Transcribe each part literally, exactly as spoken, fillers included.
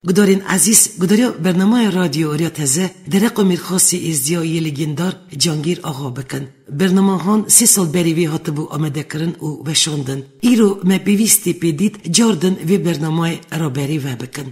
Gudarên ezîz, gudariya bernamaya Radyo Oriya Teze, dereqa Mîrxasî Êzdiya yê legêndar Cangîr Axa bikin. Bernama han sê sal berî vê hatibû amadekirin û weşandin. Îro me pêwîstî pê dît, cardin vê bernamayê raberî vebikin.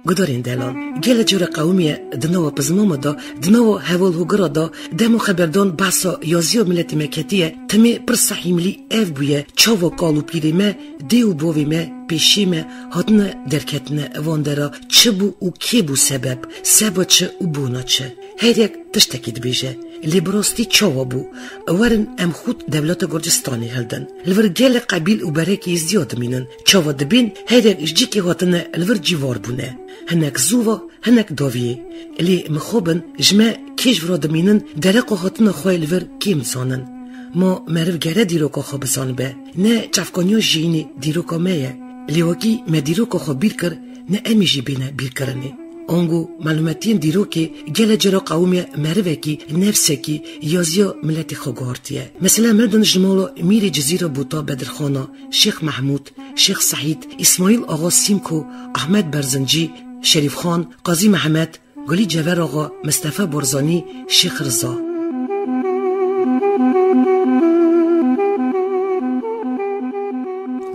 Gudarên delal, gelek cara qewimiye di nava pizmama de, di nava heval hûgira de, dema xeberdan behsa yaziya miletê me ketiye, timê pirsa hîmlî ev bûye, çawa kal û pîrê me, dê û bavê me, pêşê me, hatine derketine van dera, çi bû û kê bû sebeb, seba çi û bona çi? Her yek tiştekî dibêje. Lê bi rastî çawa bû? Werin em xût dewleta Gurcistanê hildin. Li vir gelek qebîl û berekî Êzdiya dimînin. Çawa dibên her yek ji cîkê hatine li vir cîvar bûne. Hinek zû ve, hinek dawiyê. Lê mixabin ji me kê ji vira dimînin, dereqa hatina xwe li vir kêm dizanin. Ma meriv gere dîroka xwe bizanibe. Ne çavkaniya jiyînê dîroka me ye. Lê wekî me dîroka xwe bîr kir, ne em ê jî bêne bîrkirinê. Ango malûmetiyên dîrokê gelek cara qewimiye merivekî, nefsekî, yaziya miletê xwe guhartiye. Mesela, mildin ji mala Mîrê Cizîra Bûta Bedirxana, Şêx Mehmûd, Şêx Sehîd, Îsmaîl Axa Sîmko, Ahmet Berzincî, Şerîfxan, Qazî Mehmet, Gulî Cever Axa, Mistefa Barzanî, Şêx Riza.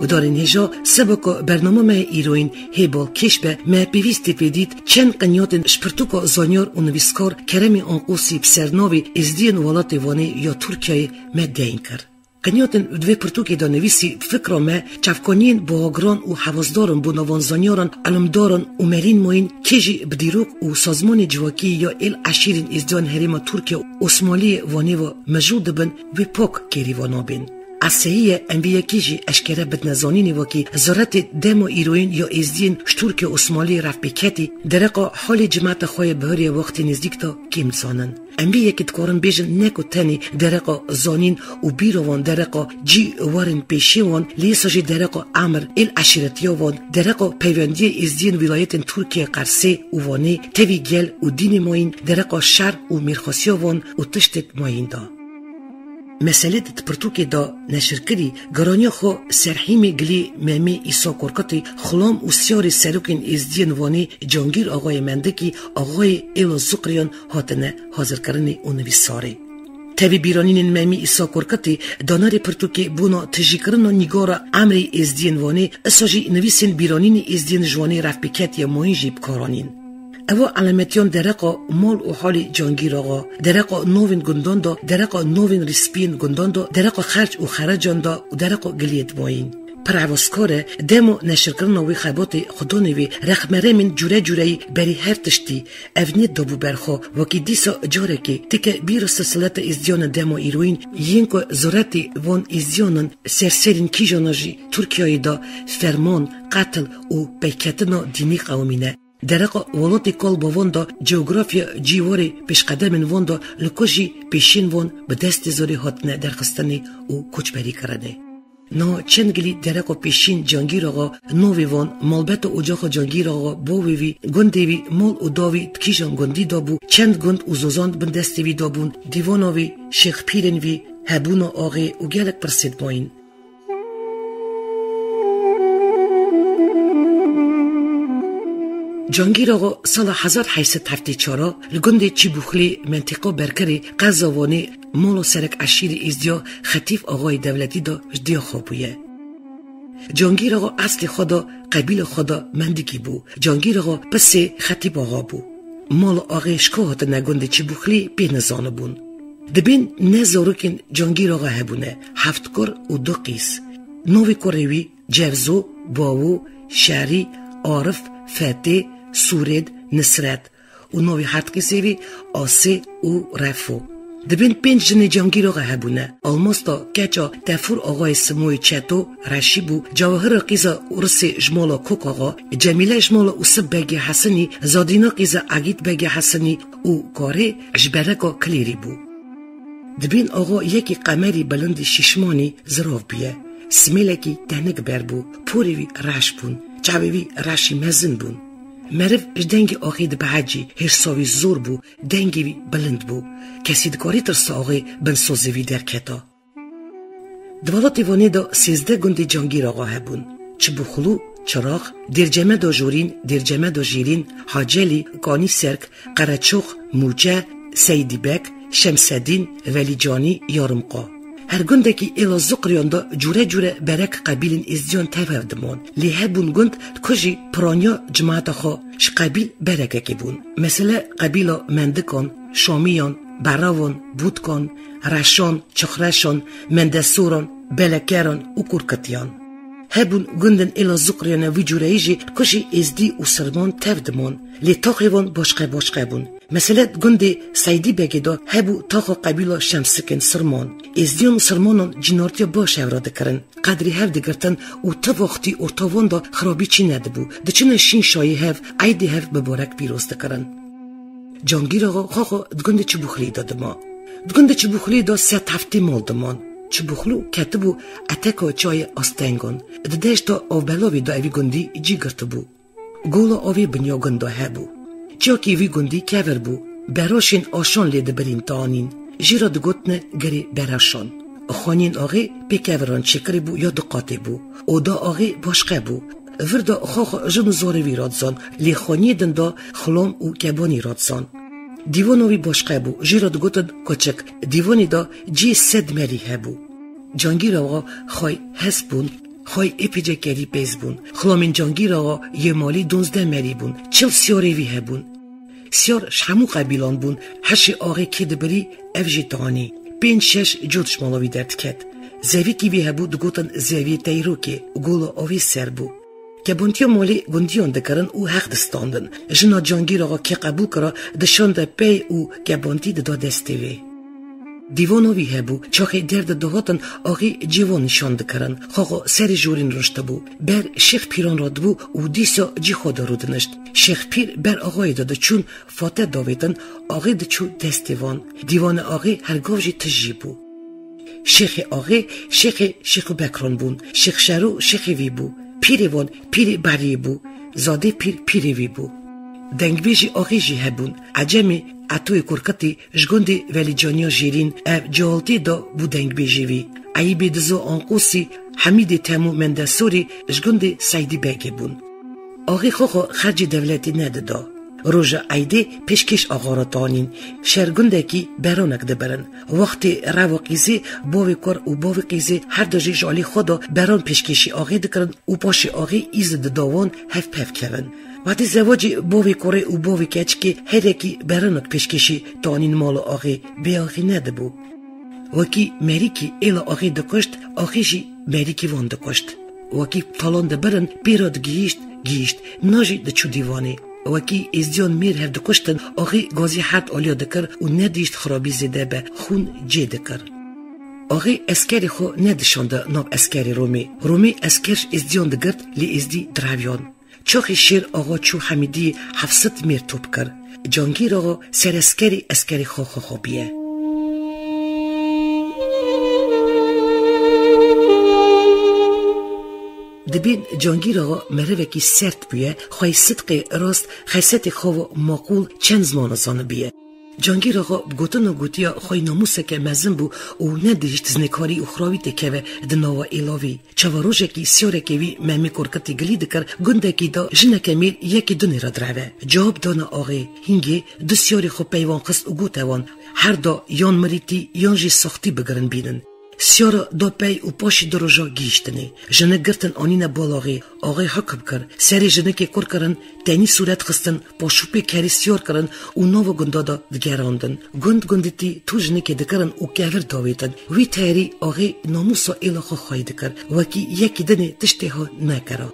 Gudarên hêja, seba ku bernama me yê îroyîn hê balkêş be, me pêwîstî pê dît çend qinyatên ji pirtûka zanyar û nivîskar Keremê Anqosî bi sernavê Êzdiyên Welatê Wanê ya Tirkiyeyê me deyn kir. Qinyatên di vê pirtûkê de nivîsî, bi fikra me, çavkaniyên buhagiran û hewazdaran bo navan zanyaran, ilimdaran û merîn mayîn, kê jî bi dîrok û sazmanê civakî ya êl eşîrên Êzdiyan herêma Tirkiye û Osmanliyê Wanê ve mijûl dibin, wê pak kêrî ve nabên. Eseyî ye em vê yekê jî eşkere bidine zanînê, wekî ziretê dema îroyîn ya Êzdiyên ji Tirkiye û Osmanliyê revpêketî, dereqa halê cimeta xwe yê bihurê wextê nêzdîk de kêm dizanin. Em vê yekê dikarin bêjin, ne ku tenê dereqa zanîn û bîra wan, dereqa cî werin pêşê wan, lê êsa jî dereqa emir, êl eşîretiya wan, dereqa peywendiyê Êzdiyên wîlayetên Tirkiye, Qersê û Wanê, tevî gel û dînê mayîn, dereqa şer û mêrxasiya wan û tiştêt mayîn da. Meselê di pirtûkê de neşirkirî, giraniya xwe serhîmê gilî Memê Îsa Korkutî, xulam û siyarê serokên Êzdiyên Wanê Cangîr Axayê Mendikî, axayê êla Zuqriyan hatine hazirkirinê û nivîsarê. Tevî bîranînên Memî Îsa Korkutî, danerê pirtûkê bona tijîkirina nîgara emrê Êzdiyên Wanê, isa jî nivîsên bîranînê Êzdiyên ji Wanê revpêketiye mayîn jî bi kar anîn. Ewa elametiyan dereqa mal û halê Cangîr Axa, dereqa navên gundan da, dereqa navên rîspiyên gundan da, dereqa xerc û xerecan da û dereqa giliyê dimayîn. Pir hevazkar e, dema neşirkirina wê xebatê xudanê wê rexmeremên cûre cûreyî berî her tiştî, ev nêt dabû berxwe, wekî dîsa carekê tike bîra silsileta Êzdiyanan dema îroyîn, yên ku ziretê van Êzdiyanan serserên kîjana jî Tirkiyeyê de ferman, qetil û peyketina dînî qewimîne. Dereqa welatê kal bavan da, coğrafya cîwarê pêşqedemên van da, li ku jî pêşên van bi destê zorê hatine derxistinê û koçberî kirinê. Niha çend gilî dereqa pêşîn Cangîr Axa, navê van, malbeta ocaxa Cangîr Axa, bavê wî, gundê wî, mal û davî di kîjan gundî de bû, çend gund û zozan bin destê wî de bûn, dîvana wî, şêxpîrên wî, hebûna axê û gelek pirsên mayîn. Cangîr Axa sala hezar heyt sed heftê çar a li gundê Çîbûxlê, mentîqa Berkerê, qeza Wanê, mala serek eşîrê Êzdiya Xetîf Axayê Dewletî de ji diya xwe bûye. Cangîr Axa eslê xwe de qebîla xwe de Mendikî bû. Cangîr Axa pisê Xetîf Axa bû. Mala axê ji ku hatine gundê Çîbûxlê pê nizanibûn. Dibên neh zarokên Cangîr Axa hebûne, heft kur û du qîz. Navê kurê wî Cevzo, Bawo, Şerî, Arif, Fetê, Sûrêd, Nisret û navê heft qîzê wî Asê û Refo. Dibên pênc jinê Cangîr Axa hebûne. Almasta keça Tefûr Axayê Simoyê Çeto, Reşî bû, Cewahira qîza Urisê ji mala Kok Axa, Cemîle ji mala Usip Begê Hesinî, Zadîna qîza Egîd Begê Hesinî û Karê ji Bereka Kilêrî bû. Dibên axa yekî qemerî bilindî şîşmanî zirav bûye. Simêlekî tenik ber bû, porê wî reş bûn, çavê wî reşî mezin bûn. Meriv ji dengê axê dibehecî, hêrsa wî zor bû, dengê wî bilind bû. Kesî dikarî tirsa axê bin sozê wî derketa. Di welatê Wanê de sêzdeh gundê Cangîr Axa hebûn. Çibuxlû, Çirax, Dêrcemeda Jorîn, Dêrcemeda Jêrîn, Hacelî, Kanî Serk, Qereçox, Mûçe, Seydî Bek, Şemsedîn, Velî Canî, Yarimqa. Her gundekî êla Zuqriyan de cûre cûre berek qebîlên êzdiyan tev hev dimon. Lê hebûn gund ku jî piraniya cimata xwe ji qebîl berekekê bûn. Mesele qebîla Mendikan, Şamiyan, Beravan, Bûtkan, Reşan, Çixreşan, Mendesoran, Belekeran û Kurkitiyan. Hebûn gundên êla Zuqriyane vî cûreyî jî ku jî êzdî û sirman tev dimon. Lê taxê wan başqe başqe bûn. Mesele gundê Seydî Begê de hebû taxa qebîla Şemsikên sirman. Êzdiyan û sirmanan cînartiya baş hev re dikirin. Qedrî hev digirtin û ti wextî orta wan de xirabî çî nedibû. Diçine şîn şayî hev, eydê hev mibarek pîroz dikirin. Cangîr Axa xwe xwe di gundê Çibuxlî de dima. Di gundê Çibuxlî de sed heftê mal diman. Çibuxlû ketibû eteka çiyayê Astengan. Di deşta Avbelavê de evî gundî cî girtibû. Gola avê binya gund de hebû. Çiyakî vî gundî kevir bû. Beroşên aşan lê dibirîn tanîn. Jê re digotine Girê Beroşan. Xaniyên axê pê keviran çêkirî bû ya du qatê bû. Oda axê başqe bû. Vir de xwe xwe jin û zarê wî radizan, lê xaniyê din de xilom û kebanî radizan. Dîwana wî başqe bû, jê re digotin Koçik. Dîwanê de cihê sed merî hebû. Cangîr Axa xwey hest bûn, xwey êpêce kerî pêz bûn. Xilamên Cangîr Axa yê malî donzdeh merî bûn, çil siyarê wî hebûn. Siyar ji hemû qebîlan bûn, heşê axê kê dibirî ev jî tanî. Pênc şeş cot ji mala wî derdiket. Zevîkî wî hebû digotin Zeviyê Teyrokê, gola avê ser bû. Kebantiya malê gundiyan dikirin û heq distandin. Jina Cangîr Axa kê qebûl kira, dişande pey û kebantî dida destê wê. Dîwana wî hebû, çaxê derdi dihatin, axê cêwan nîşan dikirin. Xwe xwe serê jorîn riştibû. Ber Şêx Pîran re dibû û dîsa cî xwe de rûdinişt. Şêx Pîr ber axayê de diçûn, fate davêtin, axê diçû destê wan. Dîwanê axê her gav jî tijî bû. Şêxê axê, şêxê Şêxu Bekran bûn. Şêx Şero şêxê vî bû. Pîrê wan, pîrê Beriyê bû. Zadê pîr, pîrê vî bû. Dengbêjî axê jî hebûn. Ecemê Etoyê Kurkitî ji gundê Velîcaniya Jêrîn ev cihaltiyê da bû dengbêjê vî. Eyîbê Dizo Anqûsî, Hemîdê Temû Mendesorî ji gundê Seydî Begê bûn. Axê xwe xwe xercê dewletê nedida. Roja eydê pêşkêş axa re tanîn. Şer gundekî beranek dibirin. Wextê rewa qîzê bavê kur û bavê qîzê her du jî ji alî xwe de beran pêşkêşî axê dikirin û paşê axê îzin dida wan hev pev kevin. Wextê zewacê bavê kurê û bavê keçikê her yekî beranek pêşkêşî tanîn mala axê, bê axê nedibû. Wekî merîkî êla axê dikuşt, axê jî merîkî wan dikuşt. Wekî talan dibirin, pê re digihîşt, gihîşt, na jî diçû dîwanê. Wekî êzdiyan mêr hev dikuştin, axê gazî herd aliya dikir û nedihîşt xirabî zêde be, xûn cê dikir. Axê eskerê xwe nedişande nav eskerê Romê. Romê esker ji êzdiyan digirt, lê êzdî direviyan. Çaxê Şêr Axa çû Hemîdiyê heft sed mêr top kir. Cangîr Axa sereskerî eskerê xwe xwe xwe bûye. Dibên Cangîr Axa merivekî sert bûye, xwey sidqê rast, xesetê xwe ve maqûl çend zimana zanibûye. Cangîr Axa bi gotina gotiya xwey namûseke mezin bû û nedihişt zinêkarî û xirabî têkeve di nava êlavî. Çawa rojekî siyarekê wî Memê Korkitî gilî dikir, gundekî da jineke mêr yekî dinê re direve. Cewab dana axê, hîngê du siyarê xwe pey wan xist û gote wan, her da yan mirîtî yan jî saxtî bigirin bînin. Siyara da pey û paşî du roja gihîştinê. Jinik girtin anîne bal axê. Axê hukm kir. Serê jinikê kur kirin, tenî sûret xistin, paşûpê kerî siyar kirin û nava gunda de digerandin. Gund gunditî tû jinikê dikirin û kevir davêtin. Wî teyarî axê namûsa êla xwe xwey dikir. Wekî yekî dinê tiştê ha nekira.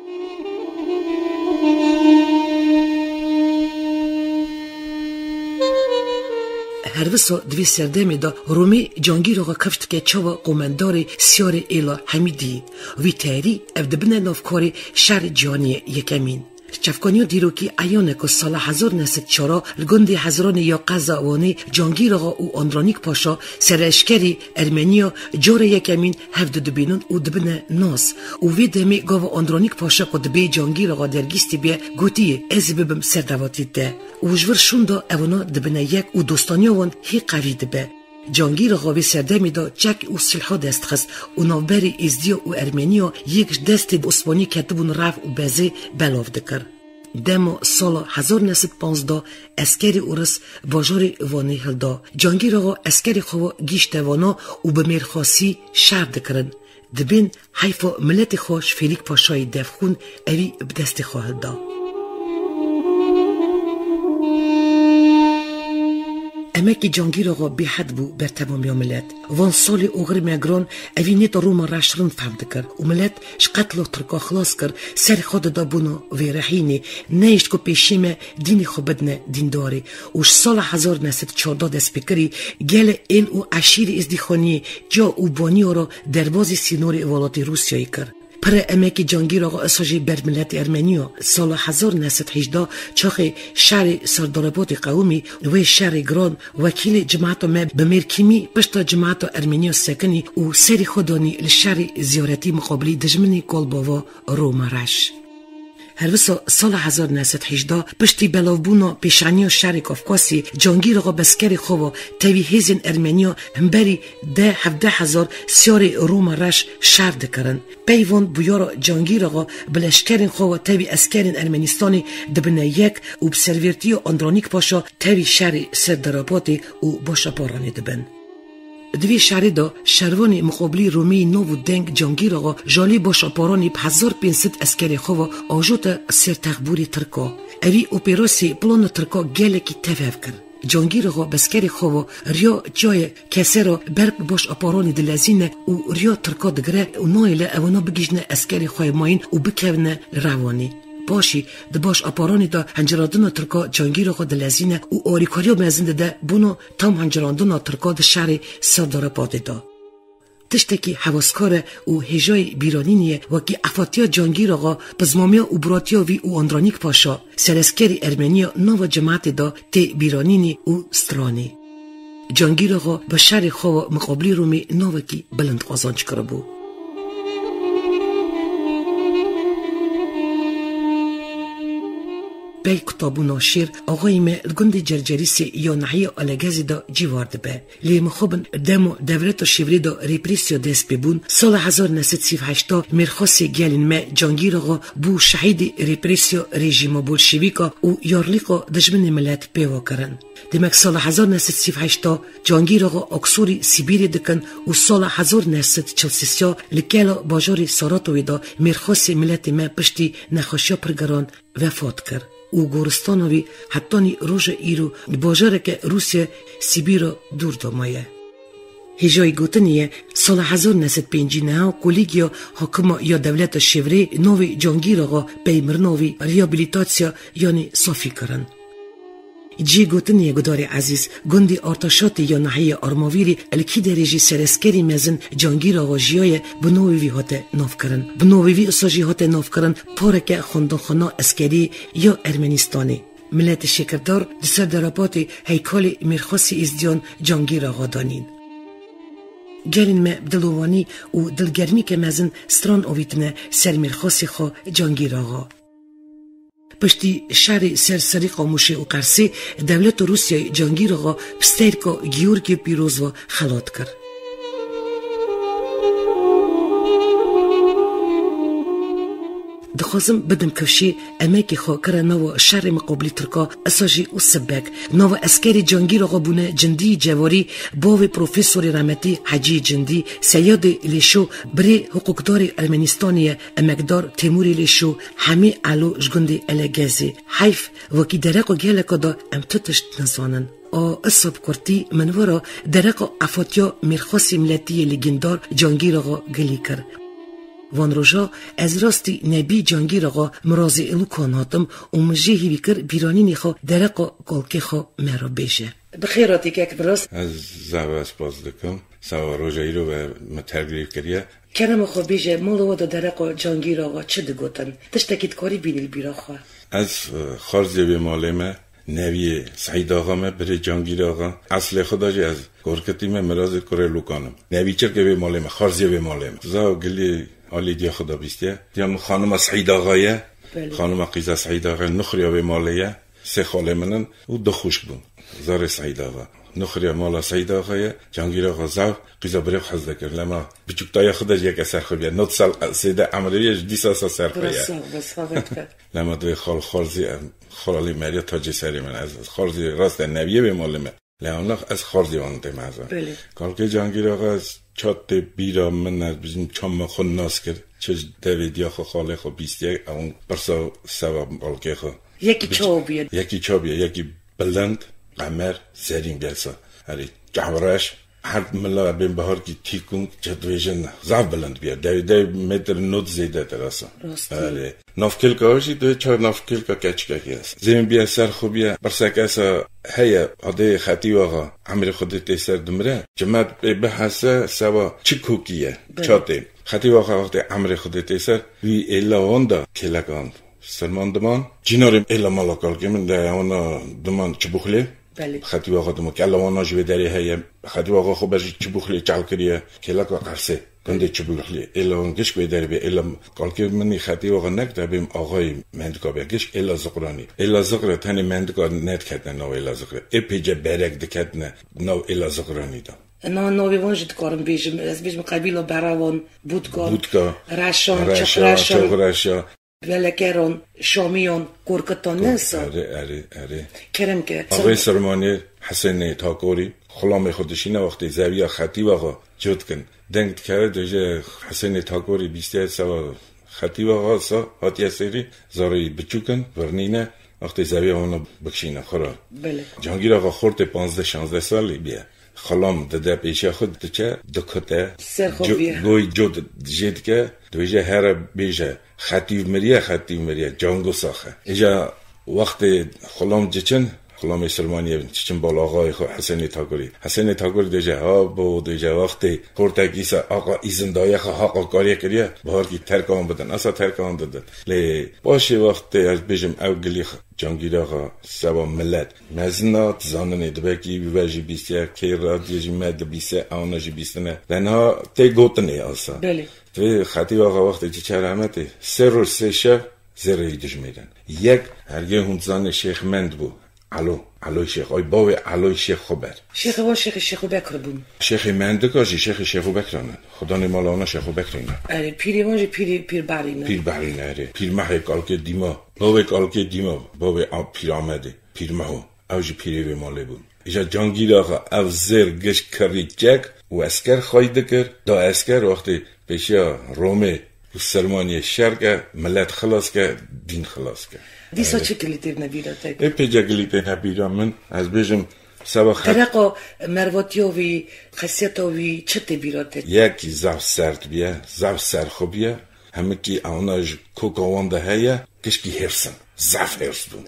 Her wisa di vê serdemê de Romê Cangîr Axa kifş dike çava qomendarê Siyarê Êla Hemîdiyê. Wî teyarî ev dibine navkarê şerê cîhaniyê yekemîn. Çavkaniya dîrokî eyan e ku sala hezar neh sed çar a li gundê Hezranê ya qeza Wanê Cangîr Axa û Andronîk Paşa serleşkerî Ermeniya cara yekemîn hev didibînin û dibine nas. Û vê demê gava Andronîk Paşa ku dibê Cangîr Axa dergîstî bê, gotiye, ez ê bibim serdewatî te. Û ji vir şûnda evana dibine yek û dostaniya wan hê qevî dibe. Cangîr Axa vê serdemê de çek û silha dest dixist û navberê Êzdiya û Ermeniya yek ji destê Osmanî ketibûn rev û bezê belav dikir. Dema sala hezar neh sed panzdeh eskerê Ûris bajarê Vanê hilda. Cangîr Axa eskerê xwe ve gihîşte Vana û bi mêrxasî şer dikirin. Dibên heyfa miletê xwe ji Fêlîk Paşayê devxûn, evî bi destê xwe hilda. Emekî Cangîr Axa bêhed bû ber temamiya milet. Van salê oxirî me giran evî nêta Roma reş rind fehm dikir û milet ji qetla Tirka xilas kir, serê xwe dida bona vêrehînê, nehişt ku pêşiyê me dînê xwe bidine dîndarê û ji sala hezar neh sed çardeh destpêkirî gelê êl û eşîrê Êzdîxaniyê, ca û baniya re derbazî sînorê welatê Rûsyayê kir. Pire emekî Cangîr Axa esa jî ber miletê Ermeniya. Sala hezar neh sed hejdeh çaxê şerê Serdarabadê qewimî, wê şerê giran wekîlê cimata me bi mêrkîmî pişta cimata Ermeniya sekinî û serê xwe danî li şerê ziyaretî miqabilî dijminê kalbava Roma reş. Her wisa sala hezar neh sed hejdeh piştî belavbûna pêşaniya şerê Kafkasê, Cangîr Axa bi eskerê xwe ve tevî hêzên Ermeniya himberî deh hevdeh hezar siyarê Roma reş şer dikirin. Peyvan bûyera Cangîr Axa bi leşkerên xwe ve tevî eskerên Ermenistanê dibine yek û bi servêrtiya Andronîk Paşa tevî şerê Serdarabadê û Başaparanê dibin. Di vê şerê de şervanê miqabilî Romeyî nav û deng Cangîr Axa ji alî Başaparanê bi hezar pênc sed eskerê xwe ve ajote ser texbûrê Tirka. Evî operasî plana Tirka gelekî tevhev kir. Cangîr Axa bi eskerê xwe ve riya çiyayê Kesê re ber bi Başaparanê dilezîne û riya Tirka digire û nayêle ewana bigihîjine eskerê xwe yê mayîn û bikevine li Rewanê. Paşî di Başaparanê de hencirandina Tirka Cangîr Axa dilezîne û alîkariya mezin dide bona tam hencirandina Tirka di şerê Serdarabadê de. Tiştekî hewaskar e û hêjayî bîranînê ye, wekî efatiya Cangîr Axa, pizmamiya û biratiya wî û Andronîk Paşa, sereskerî Ermeniya nava cemaetê de tê bîranînê û stranê. Cangîr Axa bi şerê xwe ve miqabilî Romê navekî bilind qazanc kiribû. Pey kutabûna şêr, axayî me li gundê Cercerîsê ya nahiyê Alegezê de cîvar dibe. Lê mixabin demo dewleta şêvrê de represiya dest pê bûn, sala hezar neh sed sî û heşt de mêrxasê gelên me Cangîr Axa bû şehîdê represiya rejîma bolşevîka û yarlîqa dijminê milet pê ve kirin. Demek sala hezar neh sed sî û heşt de Cangîr Axa aksorî Sibîrê dikin û sala hezar neh sed çil sê ya li kela bajarê Saratowê de mêrxasê miletê me piştî nexweşiya pir giran wefat kir û goristana wî hetanî roja îro li bajareke Rûsya Sibîra dûr de maye. Hêjayî gotinê ye, sala hezar neh sed pêncî neh kolîgiya hakima ya dewleta şêvrê navê Cangîr Axa pey mirina wî rehabilitasya, yanî safî kirin. Cihê gotinê ye, gudarê ezîz, gundê Artaşatê ya nahiyê Armavîrê li kî derê jî sereskerî mezin Cangîr Axa jiyaye, bi navê wî hate navkirin. Bi navê wî usa jî hate navkirin pareke xwendinxwana eskerî ya Ermenistanê. Miletê şêkirdar di ser derapatê heykalê mêrxasî Êzdiyan Cangîr Axa danîn. Gelên me bi dilovanî û dilgermîke mezin stran avîtine ser mêrxasê xwe Cangîr Axa. Piştî şerê ser serî Qamûşê û Qersê, dewleta Rûsyayê Cangîr Axa bi stêrka Georgê Pîroz ve xelat kir. Dixwazim bidim kifşê, emekê xwe kire nava şerê miqabilî Tirka, esa jî û sibek. Nava eskerê Cangîr Axa bûne Cindî Cewarî, bavê Profesorê Remetî Hecî Cindî, Seyadê Lêşo, birê hiqûqdarê Ermenistanê ye, emekdar Têmûrê Lêşo, Hemî Elo ji gundê Elegezê. Heyf, wekî dereqa geleka de em tu tişt nizanin. A, isa bi kurtî min wira dereqa efatiya mêrxasê miletî yê lêgîndar Cangîr Axa gilî kir. Van roja ez rastî nebî Cangîr Axa Mirazê Lukan hatim û min jê hîvî kir bîranînê xwe dereqa kalkê xwe me re bêje. Bi xêr hatî kek Miraz. Ez zaf spas dikim. Sawa roja îro ve me tergirî kiriye. Kerema xwe bêje, mala we de dereqa Cangîr Axa çi digotin? Tiştekî dikarî bînî li bîra xwe? Ez, e, xarzê vê malê me, Neviyê Seîd Axa me, birê Cangîr Axa. Eslê xwe de jî ez Korkitî me, Mirazê kurê Lukan im. Nevî çirkê vê malê me, xarzê vê malê me. Za û gilî alî diya xwe de bîstiye. Diya min xanima Seîd Axa ye. Belê. Xanima qîza Seîd Axa ye, nuxriya vê malê ye. Sê xalê min in û du xwişk bûn. Zarê Seîd Axa. Nuxriya mala Seîd Axa ye. Cangîr Axa zaf qîza birê xwe hez dikir. Lema biçûktaya xwe de jî yeke ser xwe bîye. Nod sal sêde emrê ye, ji dîsa sa ser xwe ye. Bira sax be, saxet be. Lema divê xal xarzî, em, xal alî meriya tacê serê min. Ez xarzî rast e neviyê vê malê me. Lê anax ez xarzî wan tê mezin. Belê. Kalkê Cangîr Axa ez çat tê bîra min, ez bizim çam me xwe nas kir. Çi ji devê diya xwe xalê xwe bîstiye, ew pirsa seva kalkê xwe. Yekî Biç- çawa bûye? Yekî çawa bûye, yekî bilind, qemer, zerîn gelsa. Herî çavreş, her mila bên baharkî tîkûn, çi dibêjin, zaf bilind bûye. Dev, dev metr nod zêde te rasa. Rastî. Erê. Navkilka jî dê çar navkilka keçikekî est. Zêm bîye ser xwe bîye, pirsek esa heye, adê Xetî Axa, emrê xwe dê tê ser dimire. Cimet pê bihese sewa çi kokî ye, Belê. çatê. Xetî Axa wextê emrê xwe dê tê ser, wî êla wan da kêlek ant. Sirman diman, cînarê êla mala kalkê min de wana diman çibuxlê. Belê. Xetî Axa diman, kela wana ji vê derê heye. Xetî Axa xwe ber jî çibuxlê çal kiriye. Kêleka Qersê. Gundê Çibûlixlê, êla wan gişk wê derê bê, êla kalkê min î Xetî Axa nek de bêm axayê mendika be, gişk êla Ziqranî. Êla Ziqre tenê mendika nediketine nav êla Ziqre. Ê pêce berek diketine nav êla Ziqranî de. Na navê wan jî dikarim bêjim, ez bêjim qebîla Berewan, Bûtka, Bûtka, Reşan, Reşa, Çixreşan. Çixreşa. Velekeran, Şamiyan, Korkitan, ne sa? Erê, erê, erê. Kerem ke. Axê Sirmanê, Hisênê Takorî, xulamê xwe dişîne wextê zeviya Xetî Axa cot kin. Deng dikeve dibêje Hisênê Takorî bîstiye sewa Xetî Axa sa hatiye sêrî, zarê biçûk in, virnîne, wextê zeviya wana bikişîne xwe re. Belê. Cangîr Axa xortê panzdeh şanzdeh salî bîye. Xulam dide pêşiya xwe diçe, dikute. Ser xwe Co-, bîye. Goy cot jê dike, dibêje here bêje, Xetîv miriye, Xetîv miriye, cango saxe. Îja wextê xulam ciçin, xulamê Silmaniyê bin, çiçin bal axayê xwe Hisênê Takurî. Hisênê Takurî dêje, ha bo, dêje, wextê xortek îsa aqa îzin daye xwe, haqa kariyê kiriye, baharkî terkan bidin. Asa terkan didin. Lê paşê wextê ez bêjim ew gilî Cangîr Axa, seba milet. Mezin a, dizaninê dibekî wî ve jî bîstiye, kê radiyê jî me dibîse, ewna jî bîstine. Lê niha tê gotinê asa. Belê. Divê Xetîb Axa wextê ci çer Ehmetê, sê roj sê şev zêreyî dijmêrin. Yek, hergê hûn dizanê Şêx Mend bû. Elo, Eloy Şêx. Ay bavê Eloy Şêx xwe ber. Şêxê wan Şêxê Şêxo Bekir bûn. Şêxê Mendika jî Şêxê Şêxo Bekran in. Xudanê mala wana Şêxo Bekirî ne. Erê, pîrê wan jî pîrê, pîr Behrî ne. Pîr Behrî ne, erê. Pîr Mehê Kalkê Dîma. Bavê Kalkê Dîma. Bavê A-, Pîr Amedê. Pîr Meho. Ew jî pîrê vê malê bûn. Îja Cangîr Axa ev zêr giş kirî çek û esker xwey dikir. Da esker wextê pêşiya Romê û Sermaniyê şer ke, milet xilas ke, dîn xilas ke. Dîsa Evet. çi gilî têne bîra te? Ê pêce gilî têne bîra min, ez bêjim, seba xet- Tereqa mervatiya wî, xesiyeta wî çi tê bîra te? Yekî zaf sert bîye, zaf serxwe bîye. Hemikî ewna ji koka wan de heye, gişkî hêrs in. Zaf hêrs bûn.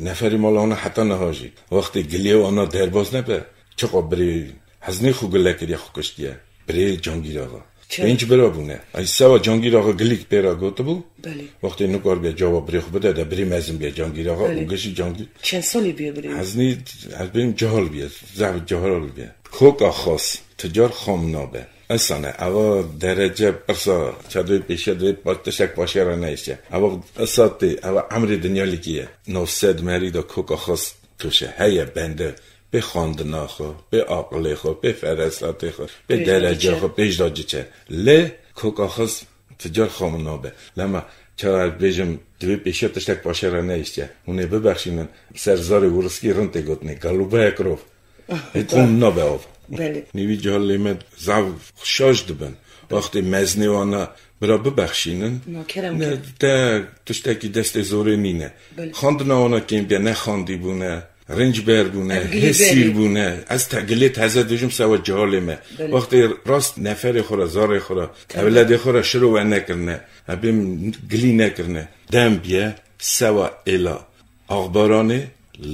Neferî mala wana heta niha jî. Wextê gilê wana derbas nebe, çiqa birê heznê xwe gile kiriye, xwe kiştiye. Birê Cangîr Axa. Çi? Pênc bira bûne. Ay sewa Cangîr Axa gilîk pê re gotibû. Belê. Wextê nikaribe cava birê xwe bide de birê mezin bê Cangîr Axa Belê. û gişî Cangîr. Çend salî bûye birê? Heznî, ez bêm cahil bûye. Zaf cahil bûye. Koka xas, ticar xam nabe. Insane, eva derece pirsa çadê pêşe de pa-, tiştek paşê re neyşe. Eva esa tê, eva emrê dinyalîkî ye. Navsed merî de koka xas tuşe. Heye bende. Pê xandina xwe, pê aqilê xwe, pê feresatê xwe, pê Pê derece derece. xwe, pê jda ciçe. Lê koka xas ticar xam nabe. Lema çawa ez bêjim, divê pêşiya tiştek paşê re neyşe. Hûn ê bibexşînin, ser zarê wiriskî rind tê gotinê. Galûbaya kirov. Ê kom nabe av. Belê. Nîvî cihal lê me zaf şaş dibin. Wextê mezinê wana bira bibexşînin. Na kerem Ne, ke. te tiştekî destê zorê nîne. Belê. Xandina wana kêm bîye, ne xandî bûne. Rincber bûne, Em gilî hêsîr berê. bûne. Ez te gilê teze dijim sewa cihalê me. Belê. Wextê rast neferê xwe re, zarê xwe re, Tabii. evledê xwe re şiro we nekirine. Ebê min gilî nekirine. Dem biye sewa êla Axbaranê,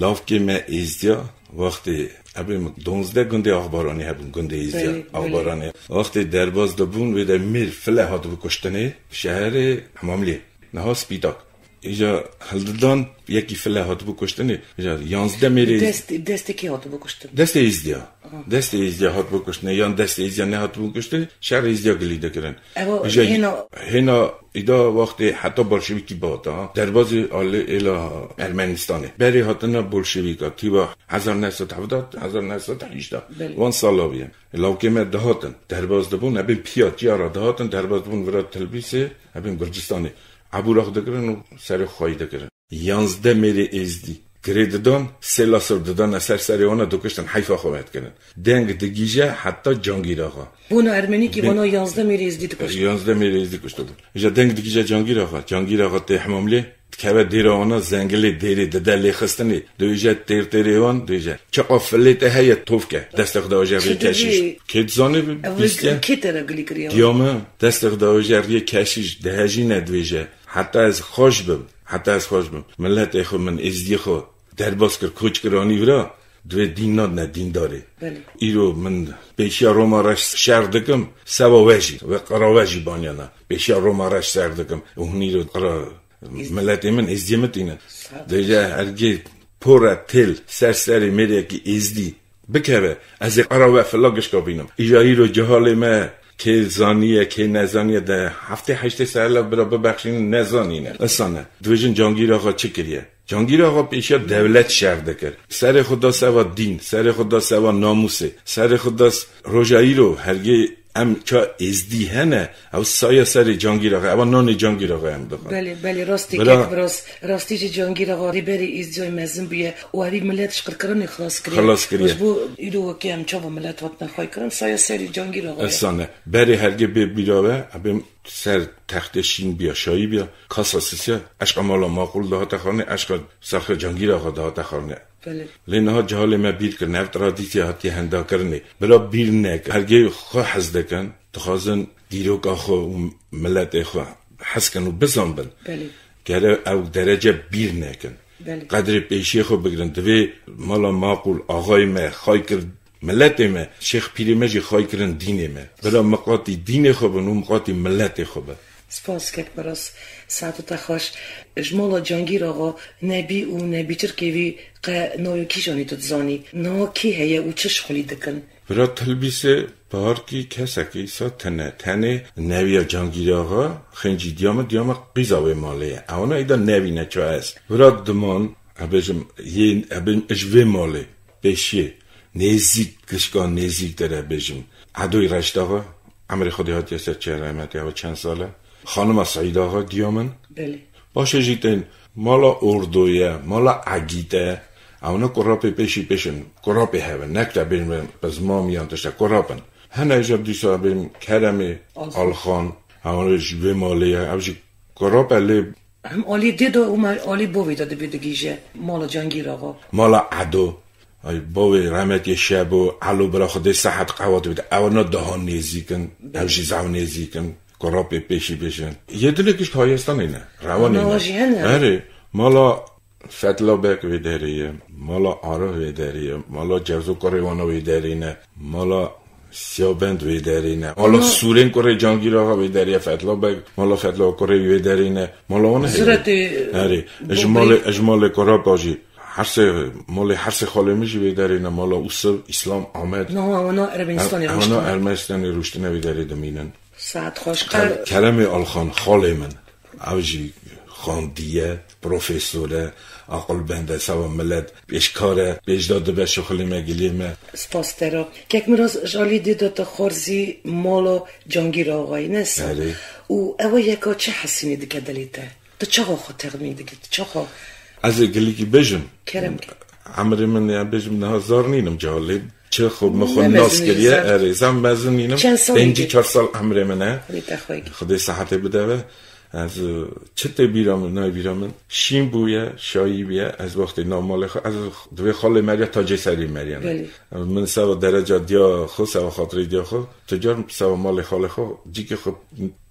lavkê me êzdiya, wextê ebê min donzdeh gundê Axbaranê hebûn, gundê êzdiya Belê, belê. Axbaranê. Wextê derbas dibûn, wê de mêr file hatibû kuştinê, şeherê Hemamliyê. Niha Spîtak. Îja hildidan yekî file hatibû kuştinê. Îja yanzdeh mêrê Dest, destê kê hatibû kuştin? Destê Êzdiya. Aha. Destê Êzdiya hatibû kuştinê, yan destê Êzdiya nehatibû kuştinê, şerê Êzdiya gilî dikirin. Evo Îja hêna hêna îda wextê heta bolşevîkî bihata, ha. Derbazê alê êla Ermenistanê. Berê hatina bolşevîka, tîva hezar neh sed hevdeh, hezar neh sed heşteh. Belê. Wan sala bûye. Lawkê me dihatin. Derbaz dibûn, ebên piya ciya re dihatin, derbaz dibûn vira Tilbîsê, ebên Gurcistanê. Ebûrax dikirin û serê xwayî dikirin. Yanzdeh mêrê êzdî girê didan, sê laser didane ser serê wana, dikuştin, heyfa xwe vedkirin. Deng digîje heta Cangîr Axa. Bona Ermenîkî Bin- bona yanzdeh mêrê êzdî dikuşt. Yanzdeh mêrê êzdî kuştibû. Îja deng digîje Cangîr Axa. Cangîr Axa tê Hemamlê, dikeve dêra wana, zengilê dêrê dide lêxistinê. Dibêje têr têrê wan, dibêje, çiqa filê te heye, tovke. Destê xwe daje rê Kê keşîş. dibê? Kê dizanê bi Ev bîstiye? Kê te re gilî kiriye? Diya min, destê xwe daje rê keşîş, dihejîne, dibêje, heta ez xweş bim, heta ez xweş bim. Miletê xwe min, êzdiyê xwe derbas kir, koç kir, anî vira, divê dîn nadine dîndarê. Belê. Îro min pêşiya Roma reş şer dikim, seba we jî, we qira we jî banyana. Pêşiya Roma reş ser dikim. Û hûn îro qira miletê min, êzdiyê min tînin. Sağ ol. Dêje ergê pore têl ser serê mêrekî êzdî bikeve, ez ê qira we fila gişka bînim. Îja îro cihalê me kê zaniye, kê nezaniye de heftê heştê serlev bira bibexşînin nezanîne. Isane. Dibêjin Cangîr Axa çi kiriye? Cangîr Axa pêşiya dewlet şer dikir. Serê xwe da seva dîn, serê xwe da seva namûsê, serê xwe da s-, roja îro hergê em ça êzdî hene, ew saya serê Cangîr Axa, ewa nanê Cangîr Axa em dixwin. Belê, belê, rastî Bira- kek biraz, rastî jî Cangîr Axa rêberê êzdiyayê mezin bûye û evî milet ji qirkirinê xilas kiriye. Xilas kiriye. Ji bo îro wekî em çawa milet hatine xwaykirin, saya serê Cangîr Axa ye. Esane. Berê hergê bê bîra we, ebê ser textê şîn biya, şayî biya, kasa sisiya, eşqa mala maqûl dihate xwarinê, eşqa saxê Cangîr Axa dihate xwarinê. Belê. Lê niha cihalê me bîr kirin, ev tradîsya hatiye hendakirinê. Bira bîr nek, hergê xwe hez dikin, dixwazin dîroka xwe û miletê xwe hez kin û bizanbin. Belê. Gere ew derece bîr nekin. Belê. Qedrê pêşiyê xwe bigirin. Divê mala maqûl, axayê me xay kir miletê me, şêx pîrê me jî xay kirin dînê me. Bira miqatî dînê xwe bin û miqatî miletê xwe bin. Spas kek Miras, saeta te xweş. Ji mala Cangîr Axa nebî û nebîçirkê vî qe navê kîjanî tu dizanî? Niha kî heye û çi şixulî dikin? Bira Tilbîsê parkî kesekî sa tine. Tenê neviya Cangîr Axa, xêncî diya me, diya me qîza wê malê ye. Ewana îda nevîne ça ez. Bira diman, ebêjim, yê, ebêjim, ji vê malê. Pêşiyê, nêzîk, gişka nêzîk de re bêjim. Edoyî Reşt Axa, emrê Xwedê hatiye ser çê rehmetê, ew çend sal e. Xanima Seîd Axa, diya min. Belê. Paşê jî tên mala Ordoye, mala Egîte. Ewna kurapê pêşî pêşin. Kurapê hevin. Nek te bêjim bi zimam yan tişte. Kurapin. Hene jî dîsa bêjim Keremê Alxan. Alxan. Ewna ji vê malê ye. Ew jî kurap e lê Hem alî dê de û me alî bovê de dibê digîje mala Cangîr Axa. Mala Edo. Ay bovê rehmetê Şebo, Elo bira Xwedê sehet qewat bide. Ewna daha nêzîk in. Ew jî zaf nêzîk in. Kurapê pêşî pêşin. Yê dilê giş Tayestanê ne. Rewanê Ana ne. Jî hene. Erê, mala Fetla Bek wê derê ye. Mala Arif wê derê ye. Mala Cevzo kurê wana wê derê ne. Mala Siyabend wê derê ne. Mala Ama Sûrên kurê Cangîr Axa wê derê ye, Fetla Beg. Mala Fetla kurê wê derê ne. Mala wana heye. Ziretê Herê. Ji Bobrî. Malê, ji malê Kurapa jî. Hersê, malê hersê xalê min jî wê derê ne. Mala Ûsiv, Îslam, Ahmet. Niha wana Ermenistanê Ev-, rûniştine. Wana Ermenistanê rûştine wê derê dimînin. Saet xweş. Ker-, Keremê Alxan, xalê min. Ew jî xandiye, profesor e, aqilbend e, seba milet, pêşkar e, pêşda dibe şixulê me, gilê me. Spas te re. Kek Miras, ji alî dê de te xwarzî mala Cangîr Axayî, ne se? Erê. Û ew yeka çi hesînê dike dilê te? Tu çaxa xwe texmîn dikî? Tu çaxa Ez ê gilîkî bêjim. Kerem ke. Emrê min ya bêjim niha zar nînim ca lê çi xwe min xwe Nemezin nas kiriye, zar. Erê, zam mezin nînim. Çend salî Pêncî bî? Çar sal emrê min e. Xwedê te xwey. Xwedê sehetê bide ve. Ez, e, çi tê bîra min, nayê bîra min, şîn bûye, şayî bûye, ez wextê nav malê xwe, ez divê xalê meriya tacê serê meriya ne. Belê. Min seva dereca diya xwe, seva xatirê diya xwe, tu car seva malê xalê xwe, cîkê xwe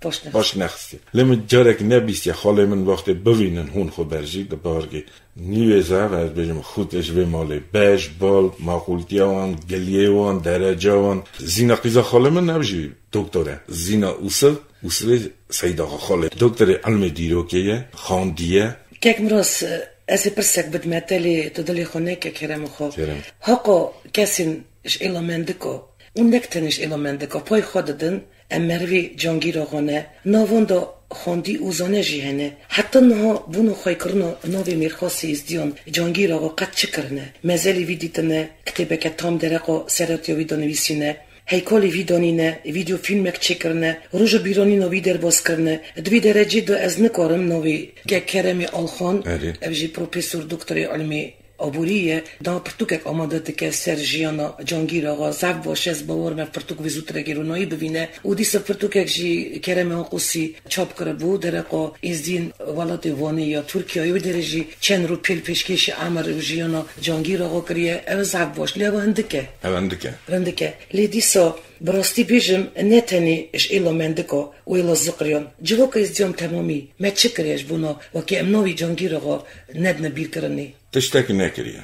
Baş nexist. Baş nexistî. Lê min carek nebîstiye xalê min wextê bivînin hûn xwe berjî di bargê. Nîvê zev ez bêjim xût ji vê malê. Bej, bal, maqûltiya wan, giliyê wan, dereca wan. Zîna qîza xalê min ev jî doktor e. Zîna Ûsiv, Ûsivê Seyda xalê. Doktorê ilmê dîrokê ye, xandiye. Kek Miras, ez ê pirsek bidime te lê tu dilê xwe neke kerem xwe. Kerem. Haqo kesên ji êla mendiko û nek tenê ji êla mendiko pay xwe didin, em merivê Cangîr Axa ne. Navenda xwendî û zane jî hene. Heta niha bûna xweykirina navê mêrxasê êzdiyan Cangîr Axa qet çi kirine? Mezelê vî dîtine, kitêbeke tam dereqa seretiya wî de nivîsîne. Heykalê vî danîne, vîdeo fîlmek çêkirine, roja bîranîna wî derbas kirine. Di vî derecê de ez nikarim navê Kek Keremê Alxan, Erê. Ev jî Profesor Doktorê Ilmê Aborî ye, da pirtûkek amade dike ser jiyana Cangîr Axa. Zaf baş e, ez bawer me pirtûk vê zûtirek ê ronahî bivîne. Û dîsa pirtûkek jî Keremê Aqosî çap kiribû, dereqa êzdiyên welatê Wanê ya Tirkiyeyê. Wê derê jî çend rûpêl pêşkêşî emir û jiyana Cangîr Axa kiriye. Ev zaf baş, lê ev hindik e. Ev hindik e. Hindik e. Lê dîsa, bi rastî bêjim, ne tenê ji êla mendika û êla ziqriyan. Civaka êzdiyan temamî me çi kiriye ji bona wekî em navê Cangîr Axa nedine bîrkirinê? Tiştekî nekiriye.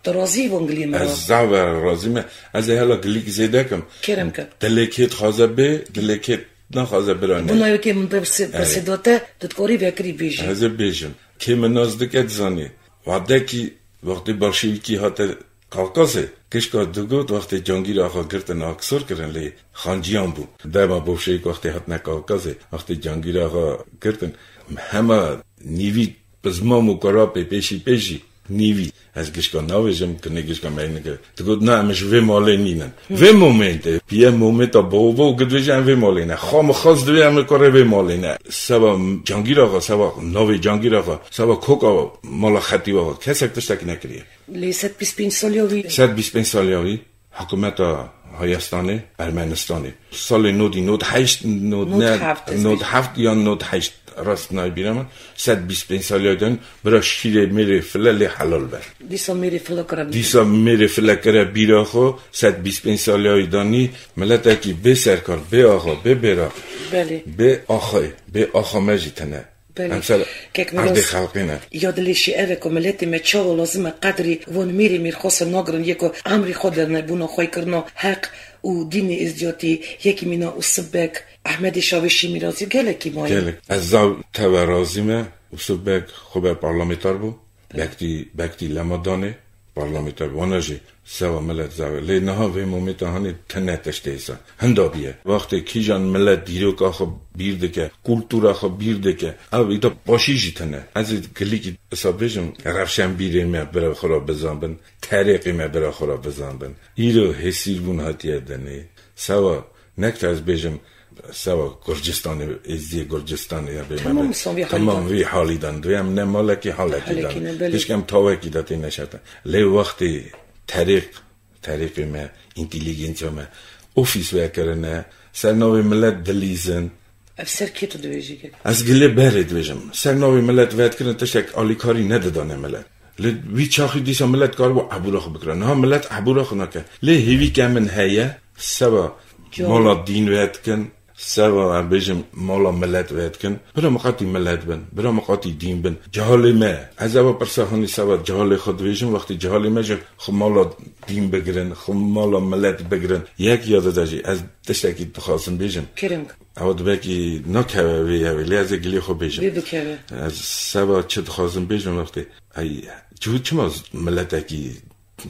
Tu razî van giliyê me re? Ez zaf razî me. Ez ê hela gilîk zêde kim. Kerem ke. Dilê kê dixwaze bê, dilê kê naxwaze bira ne. Buna yekê min de pirsê-, Evet. pirsê da te, tu dikarî vekirî bêjî. Ez ê bêjim. Kê min nas dike dizanî. Wadekî wextê bolşevîkî hate Kavkazê, gişka digot wextê Cangîr Axa girtin aksor kirin lê xanciyan bû. Dema bolşevîk wextê hatine Kavkazê, wextê Cangîr Axa girtin, hema nîvî pizmam û karapê pêşî pêşî nîvî. Ez gişka navêjim, kinê gişka me nike. Digot, na, em ji vê malê nînin. Vê momê de, piye momê ta bo bo gidvêje em vê malê ne. Xamixaz divê em li korê vê malê ne. Seba Cangîr Axa, seba navê Cangîr Axa, seba koka mala Xetîb Axa, kesek tiştekî nekiriye. Lê sed bîst pênc saliya wî. Sed bîst pênc saliya wî. Hikûmeta Hayêstanê, Ermenistanê. Salê nodî nod heşt, nod ne, Nod heft, ez nod bêjim. heft yan nod heşt, rast nayê bîra min, sed bîst pênc saliyê danî, bira şîrê mêrê file lê helal be. Dîsa mêrê file kire bîra. Dîsa mêrê file kire bîra xwe, sed bîst pênc saliyê danî, miletekî bê serkar, bê axa, bê bêra, Belê. bê axayê, bê axa me jî tene. Belê. Em ser Kek erdê Miras, xelqê ne. Ya dilê şî ev e ku miletê me çawa lazim e qedrî van mêrê mêrxasa nagirin yê ku emrê xwe dane bona xweykirina heq û dînê êzdiyatî, yekî mîna Ûsiv Beg, Ehmedê Şavê Şîmîrazî gelekî maye. Gelek. Ez zav teve razî me. Ûsiv Beg xwe be parlamenter bû. Bektî, Bektî lema danê. Parlamenter wana jî sewa milet zave. Lê niha vê momê te hanê tine tiştê hêsa. Hinda bîye. Wextê kîjan milet dîroka xwe bîr dike, kultura xwe bîr dike, ev îda başî jî tine. Ez ê gilîkî isa bêjim, rewşenbîrê me bira xwe re bizanbin, terêqê me bira xwe re bizanbin. Îro hêsîrbûn hatiye dinê. Sewa, nek te ez bêjim, sewa Gurcistanê, êzdiyê Gurcistanê ya bê me Tamam, be. Son vî Tamam halî vî halî dan. Duyem ne malekî halekî Halekî dan. ne, belê. Pişkem tawekî de tê neşete. Lê wextê terêq, terêqê me, întîlîgênsiya me, ofîs vekirine, ser navê milet dilîzin. Ev ser kê tu dibêjî kek? Ez gilê berê dibêjim. Ser navê milet vedikirin tiştek alîkarî nedidane milet. Li vî çaxî dîsa milet karibû ebûra xwe bikira. Niha milet ebûra xwe nake. Lê hêvîke min heye, seba Cihê. mala dîn vedikin, seba em bêjim mala milet vedikin. Bira miqatî milet bin, bira miqatî dîn bin. Cihalê me, ez eva pirsa hanî seba cihalê xwe dibêjim, wextê cihalê me ji xwe mala dîn bigirin, xwe mala milet bigirin. Yek ya dide jî ez tiştekî dixwazim bêjim. Kerem. Ew dibekî nakeve vê yavê, lê ez ê gilê xwe bêjim. Vê bikeve. Ez seba çi dixwazim bêjim wextê, ey, çi, çima z-, miletekî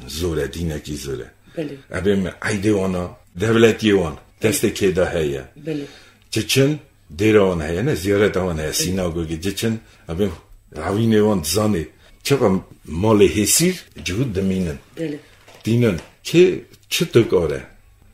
zor e, dînekî zor e? Belê. Ebê me eydê wana, dewletiyê wan, destê kê de heye. Belê. Çi çin, dêra wan heye, ne, ziyareta wan heye, Belê. sinagogê, çi çin, ebê ravînê wan dizanê. Çiqa malê hêsîr, cihû dimînin. Belê. Dînin. Kê çi dikare?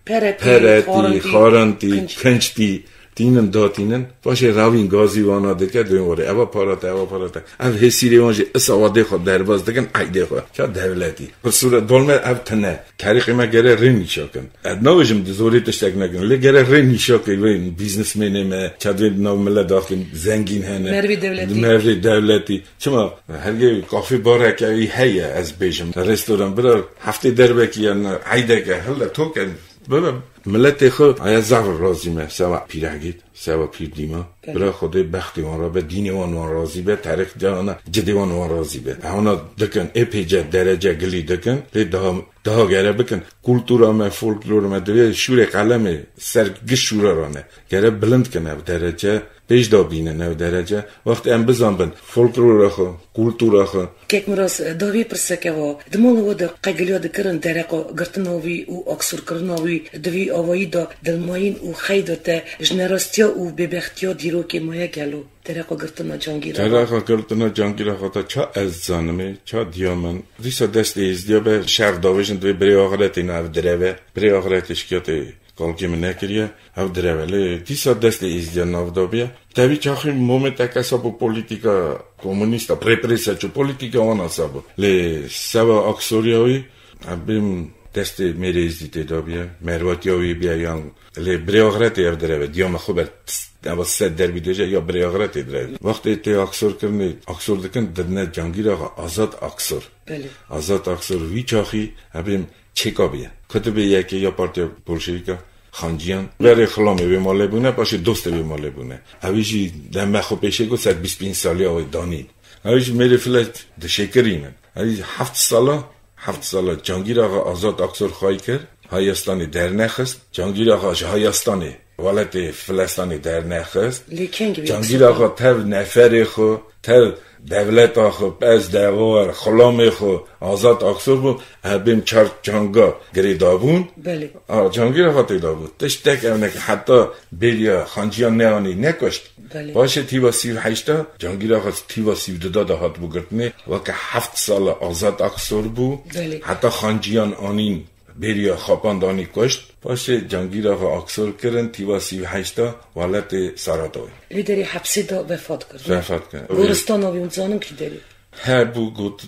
Peretî, Peretî, xarintî, xarintî, kinç. kinçtî, Tînin datînin, paşê ravîn gazî wana dike, duyên warê, eva para te, eva para te. Ev hêsîrê wan jî isa wadê xwe derbas dikin, eydê xwe. Ça dewletî. Qisûre dolme ev tine. Terîqê me gere rê nîşa kin. Ez nabêjim di zorê tiştek nekin. Lê gere rê nîşa kin. Wê biznesmenê me, çadwê nav millet daxin, zengîn hene. Mervê dewletî. Mervê dewletî. Çima? Hergê kafê bareke wî heye, ez bêjim. Restoran bira heftê derbekî yan eydeke hille token. Bira miletê xwe aya zaf razî me. Sewa pîrehgît, sewa pîr dîma. Belê. Bira Xwedê bextê wan re be, dînê wan wan razî be, terîq cihana cidê wan wan razî be. Hewna dikin, ê pêce derece gilî dikin, lê daha, daha gere bikin. Kultura me, folklor me, divê şûrê qelemê ser giş şûra rane. Gere bilind kin ev derece, pêş da bînin ev derece. Wextê em bizanbin, folklora xwe, kultura xwe, Kek Miras, dawî pirseke wa, di mala we de qegiliya dikirin dereqa girtina wî û aksorkirina wî di vî awayî de dilmayîn û xeyda te ji nerastiya û bêbextiya dîrokê maye gelo? Dereqa girtina Cangîra. Dereqa girtina Cangîra xwe ta ça ez zanimê, ça diya min. Dîsa destê êzdiya be şer davêjin divê birê axretê nav direve. Birê axretê şikiyatê Kalkê min nekiriye, ev direve. Lê dîsa destê êzdiya nav dabiye. Tevî çaxî momê te kesa bû polîtîka komunîsta, prê prê seçû polîtîka wan asa bû. Lê seva aksoriya wî, em bêm destê mêrê êzdî tê dabiye, merwatiya wî biye yan. Lê birê axretê ev direve, diya me xwe be, eva sed derbî dêje ya birê axretê direve. Wextê tê aksor kirinê, aksor dikin, didine Cangîr Axa, Azad Aksor. Belê. Azad Aksor wî çaxî, em bêm çêka bûye. Kutibê yekê ya Partiya Bolşevîka Xanciyan. Berê xilamê wê malê bûne, paşê dostê wê malê bûne. Ewî jî deme xwe pêşê got ser bîst pênc saliya wê danîn. Ewî jî mêrê file dişêkirînin. Ewî heft sala, heft sala Cangîr Axa Azad Aksor xwayî kir, Hayastanê dernexist. Cangîr Axa ji Hayastanê welatê Filestanê dernexist. Lê kengî wî Cangîr qiseta? Axa tev neferê xwe, tev dewleta xwe, pez devar, xulamê xwe, Azad Aksor bû, hebêm çar çanga girê dabûn. Belê. A, Cangîr Axa tê dabû. Tiştek ev neke, heta bêriya Xanciyan neanî nekuşt. Belê. Paşê tîva sî û heşta, Cangîr Axa tîva sî û du da de hatibû girtinê, weke heft sala Azad Aksor bû. Belê. Heta Xanciyan anîn Bêriya xapan danî kuşt. Paşê Cangîr Axa Aksor kirin, tîva sî û heşta welatê Saratowê. Lê derê hepsê de vefat kir. Vefat kir. Goristana wî hûn zanin kî derê? He bû got,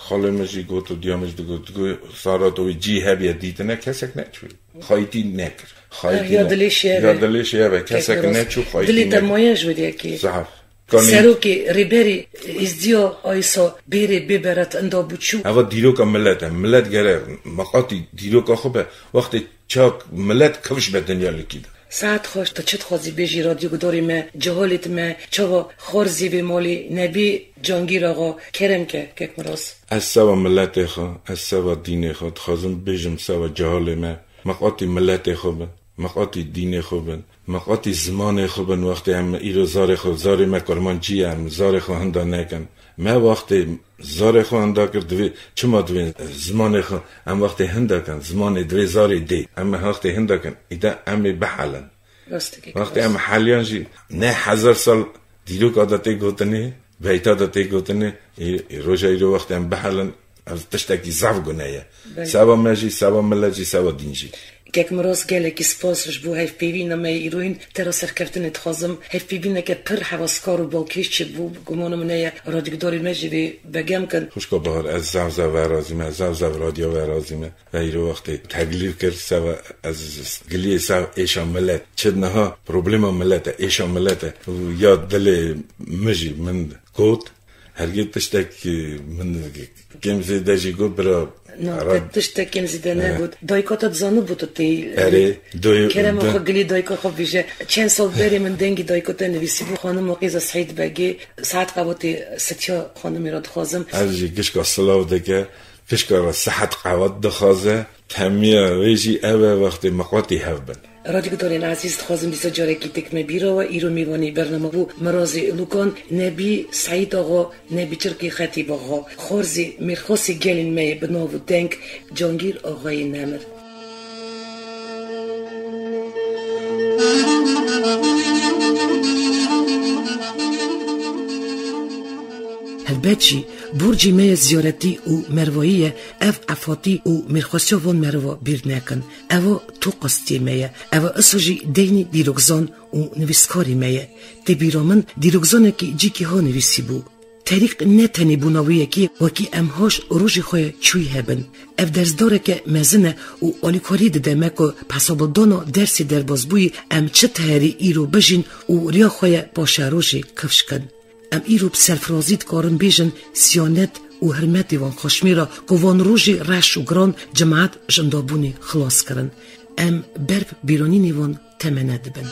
xalê min jî got û diya min jî digot, digot Saratowê cî hebiye dîtine, kesek neçû. Xayîtî nekir. Xayîtî ya ne-, dilê şiye ya be. Dilê şiye be, kesek neçû, xayîtî nekir. Dilê te maye ji wê de yekê. Zehf. Kanî. Serokê, rêberê Êzdiya Aysa bêrê bê beret inda bû çû. Eva dîroka milet e. Milet gere miqatî dîroka xwe be. Wextê çak milet kifş be dinya likî de. Saet xweş, tu çi dixwazî bêjî radyogudarê me, cehalêt me, çawa xwarzî vê malê nebî Cangîr Axa, kerem ke, kek Miras. Ez seva miletê xwe, ez seva dînê xwe dixwazim bêjim seva cehalê me. Miqatî miletê xwe bin. Miqatî dînê xwe bin, miqatî zimanê xwe bin, wextê em îro zarê xwe, zarê me kurmancî ye, em zarê xwe hinda nekin. Me wextê zarê xwe hinda kir, divê, çima divê zimanê xwe em wextê hinda kin, zimanê divê zarê dê, em wextê hinda kin, îde em ê bihelin. Rast dikî, wextê rast. Em heliyan jî ne hezar sal dîroka de tê gotinê, beyta de tê gotinê, ê, ê, roja îro wextê em bihelin, ev tiştekî zaf gune ye. Belê. Seva me jî, seva milet jî, seva dîn jî. Kek Miras, gelekî spas ji bo hevpeyvîna me yê îroyîn. Te re serkeftinê dixwazim. Hevpeyvîneke pir hewaskar û balkêş çêbû. Gumana min heye radyogudarê me jî vê begem kin. Xwişka Bahar, ez zaf zaf ve razî me, zaf zaf radyo ve razî me. Ve îro wextê teklîf kir, seva ez giliyê sev êşa milet. Çi niha problema milet e, êşa milet e. Û ya dilê min jî min got, Hergê tiştek, e, min kêm zêde jî got, bira. Na, te tiştek kêm zêde negot. Dayika te dizanibû tu tê. Erê, doy-, kerema do- xwe gilî dayika xwe bêje. Çend sal berê min dengî dayika te nivîsîbû, xanima qîza Seîd Begê, saet qewatê sitiya xanimê re dixwazim. Ev jî gişka silav dike, gişka re sihet qewat dixwaze. Temiya wê jî ev e, wextê miqatî hev bin. Radyogudarên ezîz, dixwazim dîsa carekî dikime bîra we. Îro mêvanê bernama bû Mirazê Lukan, Nebî Seîd Axa, Nebî Çirkî Xetîb Axa, xwarzê mêrxasê gelên me yê bi nav û deng Cangîr Axayê Nemir. Helbet jî Borcê me ye ziyaretî û mervayî ye, ev efatî û mêrxasiya van merva bîr nekin. Eva toqastiyê me ye. Eva iso jî deynî dîrokzan û nivîskarî me ye. Tê bîra min dîrokzanekî cîkî ha nivîsî bû. Terîq ne tenê bûna wê yekê wekî em haş rojê xwe ye çûyî hebin. Ev dersdareke mezin e û alîkarî dide me ku bi hesabildana dersê derbazbûyî em çi teherî îro bijîn û riya xwe ye paşerojê kifş kin. Em îro bi serfirazî dikarin bêjin siyanet û hirmetê van xweşmêra ku van rojê reş û giran cimat ji indabûnê xilas kirin. Em ber bi bîranînê van temene dibin.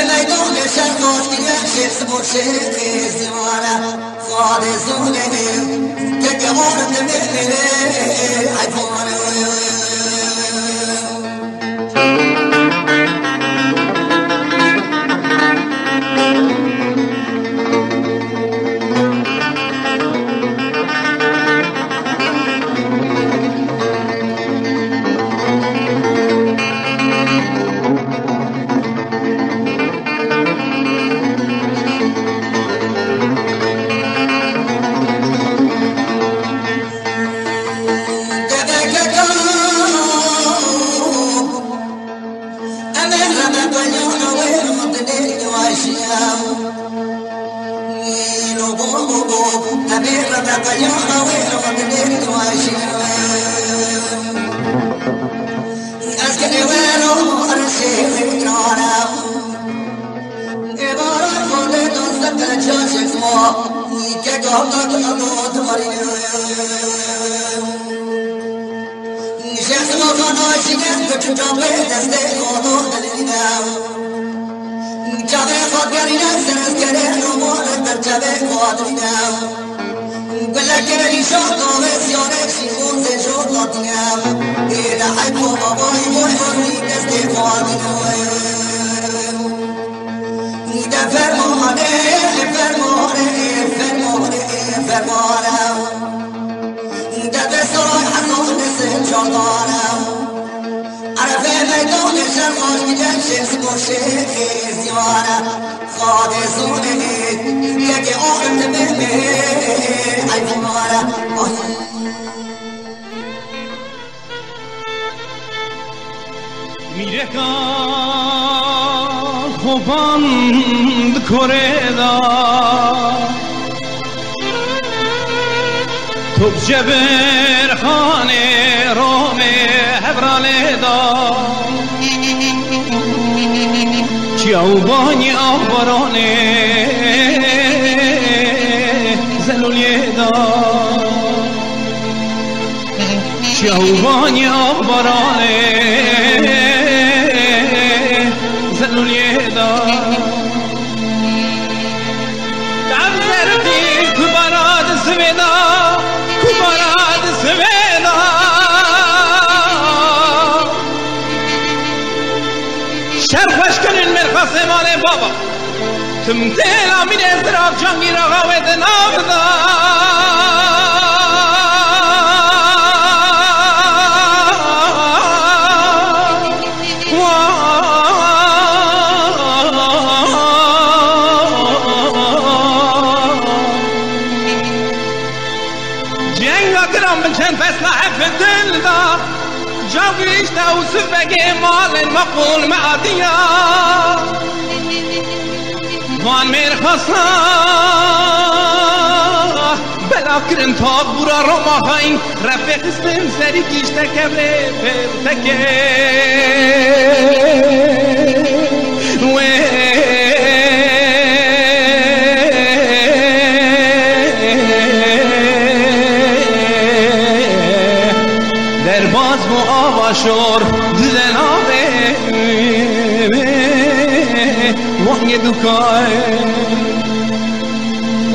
Meydanê şer xaç kiriye şêx sibor şêxê zivare. Xadê zûnê keke oxir dimê mê eyvare. Şexs Mozan aşîqe, tu çape destê xwe do dilîne. Çavê xwe gerîne, serezkerê roman, der çavê xwe dilîne. Gulekê nîşan dawê ziyarê şîxûn zê jo latîne. Ê de heyf û babayî boy xwe destê xwe dilîne. De fermane, fermane, fermane, fermane. De destay Hezan Nesin çardane. Erefe meydanê şer xaç giden şêx sibor şêxê ziyare. Xadê zûnê, yekê oxir dimê mê eyvare. Ay. Mîreka Xoban di korê de, top Cebirxanê Romê hevralê de, çiya û banî av baranê zelûliyê de. Şewvanî av baranê zelûliyê de. Ev zerdî ku bara di sivê de, ku bara di sivê de. Şer xweş kirin mêrxasê malê baba. Tim têla mînê zirav Cangîr Axa wê di nav da. Cenga giran bi çend fesla hef dil da. Cavîşte û sivegê malên me qol me adiya. Van mêrxasa bela kirin tabûra Roma xayîn, refê xistin serî gişte kevrê pêrtekê. Wê derbas bû ava şor di delavê wangê dukay.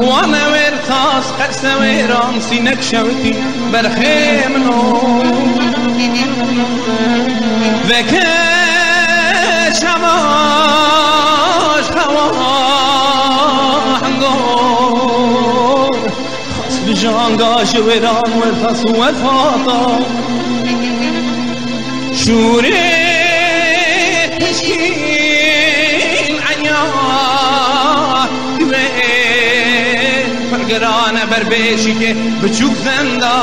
Wane wertas qerse wêran sînek şewitî berxê min o. Veke şemaş xewa hengor. Xas bi janga ji wêran wertas û wefata. Şûrê hişkîn enya diwê pergirane ber bêşîkê biçûk zenda.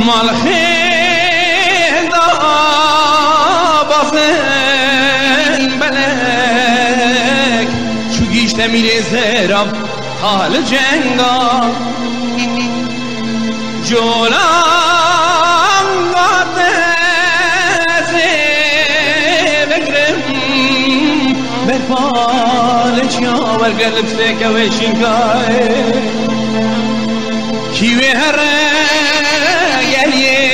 Malxê da bazên belek çû gîşte mîrê zêra. Hali cenga colanga tezê vegrim. Berpalê çiya wergel li tirêke wê şîngayê. Kî wê here geliyê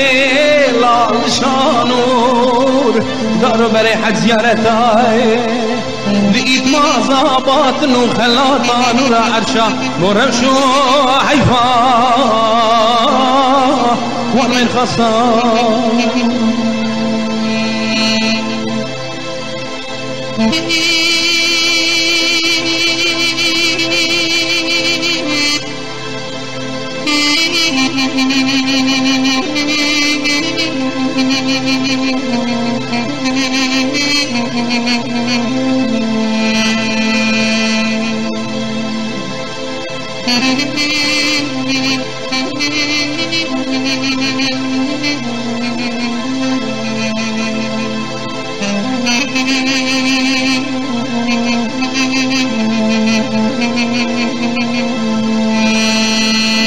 lal şanûr. Dar û berê hec ziyareta ye. Di îtmaza batin û xelata nûra erşa bo rewş û heyfa wan mêrxasa.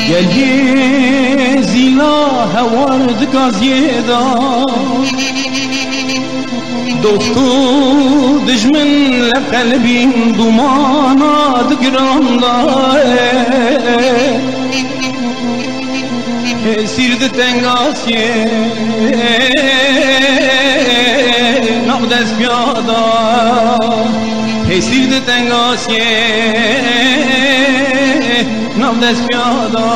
Geliyê zîla hewar di gaziyê de. Dost û dijmin lev qelibîn dumana di giran de. Hêsîr di tengasiyê nav destpiya da. Hêsîr di tengasiyê nav destpiya da.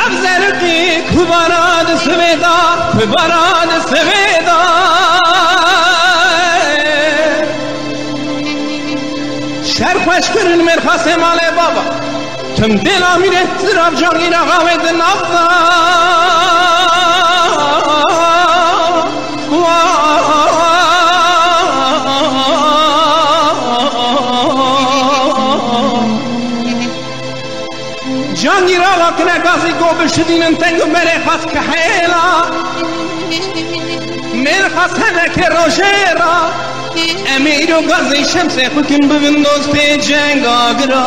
Ev zerqî ku bara di sivê da, ku bara di sivê da. Şer xweş kirin mêrxasê malê baba. Tim dêla mîrê zirav cangîra xawê di nav da. Cangîra vakine gazî go bişidînin teng û berê xas kihêla. Mêr xas henekê rojê ra. Em ê îro gazê şemsê xwe kin bibin dostê cenga gira.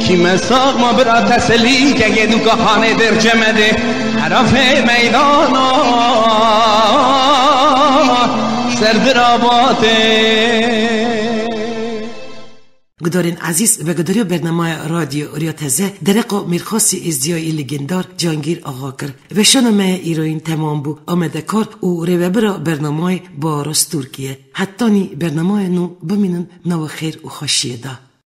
Kîme sax ma bira teselî ke yê dûka xanê dêr cemedê herafê meydana ser dirabatê. Gudarên ezîz, vegudarîya bernamaya Radyo Rûya Teze dereqa mêrxasî êzdiyayî legendar Cangîr Axa kir. Veşana me îroyîn temam bû. Amadekar û rêvebira bernamayê Baros Turkiye. Hetanî bernamaya nû bimînin nava xêr û xweşiyê de.